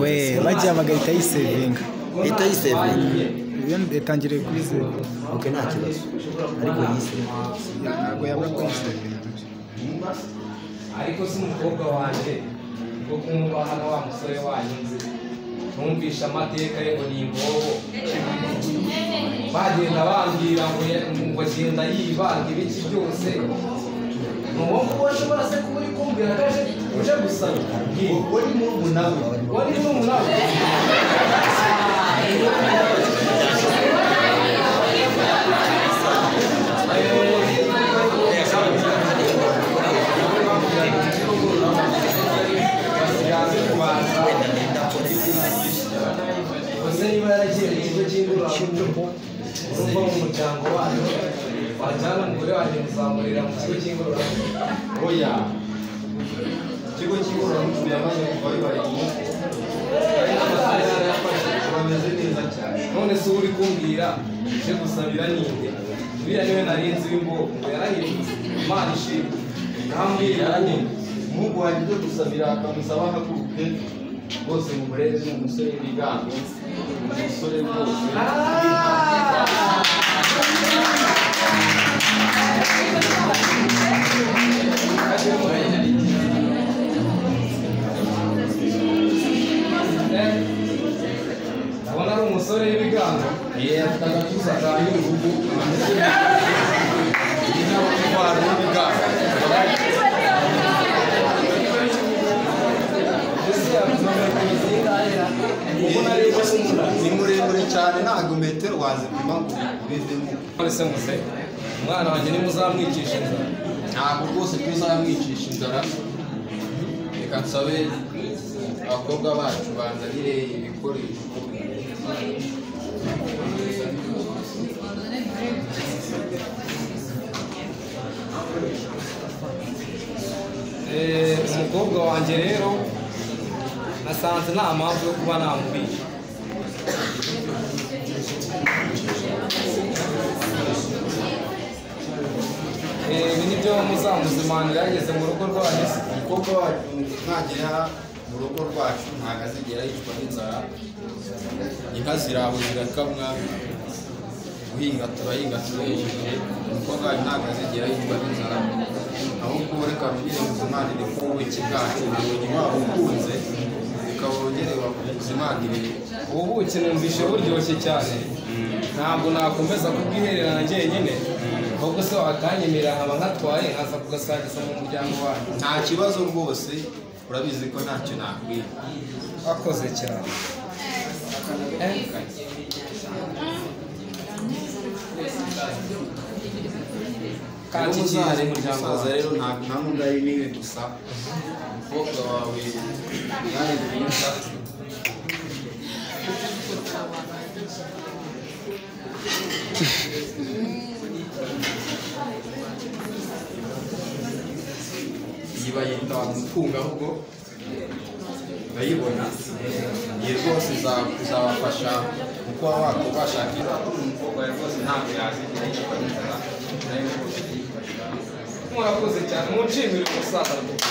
We bagiye bagahita yisevinga. Ihita yisevinga. Itangiriye kuri zeru. Okay, nta kibazo. Ariko yisevinga. Ntabwo yabura kuyisevinga. Ariko si umukobwa wanjye ngo kumva hano wa musore wanyu nzi. Numvisha amateka ye ngo ni imbobo. Bagenda bambwira ngo agenda yibaga ibiki byose. Nuwo kuba ashobora se kuba uri kumbwira ko aje uje gusaba. Wari murumuna we. Wari murumuna we. Niba yaragiye mu kigo cy'ingororamuco urumva mu muryango wayo wajyana umugore wanjye muzamurira mu kigo cy'ingororamuco. Oya, ikigo cy'ingororamuco yamaze kuvayo bari bameze neza cyane. None se uri kumbwira uje gusabira ninde? Uriya niwe narinzi w'imbogo ngo yarahindutse. Imana ishimwe. Nkambwira nyine umuhungu wanjye uje gusabira akamusaba ahaguruke rwose mumurebe ni umusore w'ibigango, umusore rwose. Ndabona ari umusore w'ibigango. Afite agatuza ka y'uruhu, n'abatwara w'ibigango. Ni muremure cyane ntabwo metero wazipima ngo ubivemo. None se muse umwana wanjye nimuzamwicisha inzara? Ntabwo rwose tuzamwicisha inzara. Reka nsabe abakobwa bacu banzanire ibikoresho. Umukobwa wanjye rero nasanze nta mpamvu yo kuba namubisha. Ibi ni byo muzamuzimanira yageze mu rugo rwanyu. Umukobwa wacu nagera mu rugo rwacu ntabwo azigera yicwa n'inzara. Inka ziraho zirakamwa, guhinga turahinga turejeje. Umukobwa wacu ntabwo azigera yicwa n'inzara. Ahubwo reka rongere muzimanire ko ubuki bwacu ubonye waba ukunze, reka wongere bakuzimanire. Ubu buki numvishe buryoshye cyane, ntabwo nakomeza kubwihererana njyenyine. Ahubwo se wakanyemerera nkaba nkatwaye nkaza kugasangiza mu muryango wanjye. Nta kibazo rwose, urabizi ko ntacyo nakwiba. Wakoze cyane. Kanshikirize umuryango wawe rero nta nubwo ari niwe gusa, umukobwa wawe mwari mwiza. Iyi bayita mukungahugo, urayibona iyi rwose izabafasha mu kuba wakubashaka. Umukobwa wawe rwose ntabwo yazigera yicwa n'inzara, nayo rwose yifasha. Murakoze cyane, munshimire umusaza rwose.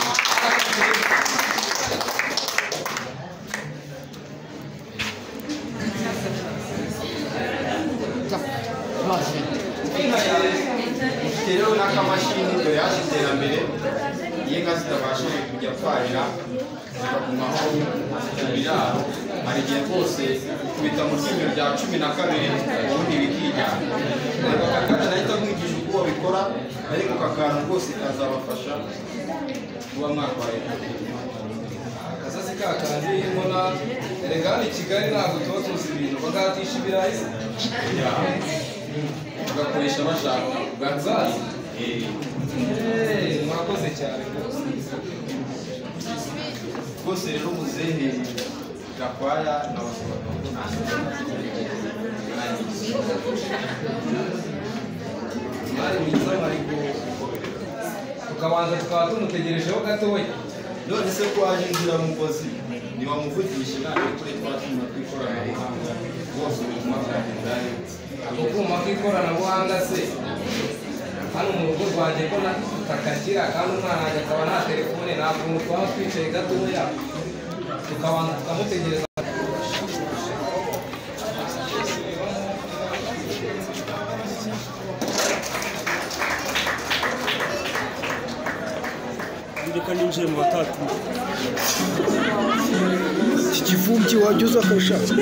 Ufite rero n'akamashini dore yaje iterambere, iyo inka zitabashije kujya kwahira zikagumaho mu biraro, hari igihe rwose ukubita mu ryinyo rya 12 ubundi bikijyana. Reba aka kanya nahita nkwigisha uko babikora, ariko aka kantu rwose kazabafasha kuba mwakwahira. Akasasi kakandi mbona erega hano i Kigali ntabwo tuba tuzi ibintu, bagahatisha ibirayi bagakoresha bashaka ubwatsi. Murakoze cyane rwose. Rwose rero muzehe Gakwaya nabasabaga ko nta mwari mwiza Mariko, tukabanza tukaba tumutegerejeho gatoya. None se ko waje inzira mukozi ntiwamuvugishe ntabwo kuri twa twuma tw'ikoranabuhanga rwose ubutumwa bwagendayo. Ako kuma k'ikoranabuhanga se hano mu rugo rwanjye ko takagira, kandi umwana wanjye akaba nta telefone, nta kuntu twaba twicaye gatoya. Tukabanza tukamutegereza. Reka ninjiye mu batatu. Iki kivumbyi wajya uza akabishaka.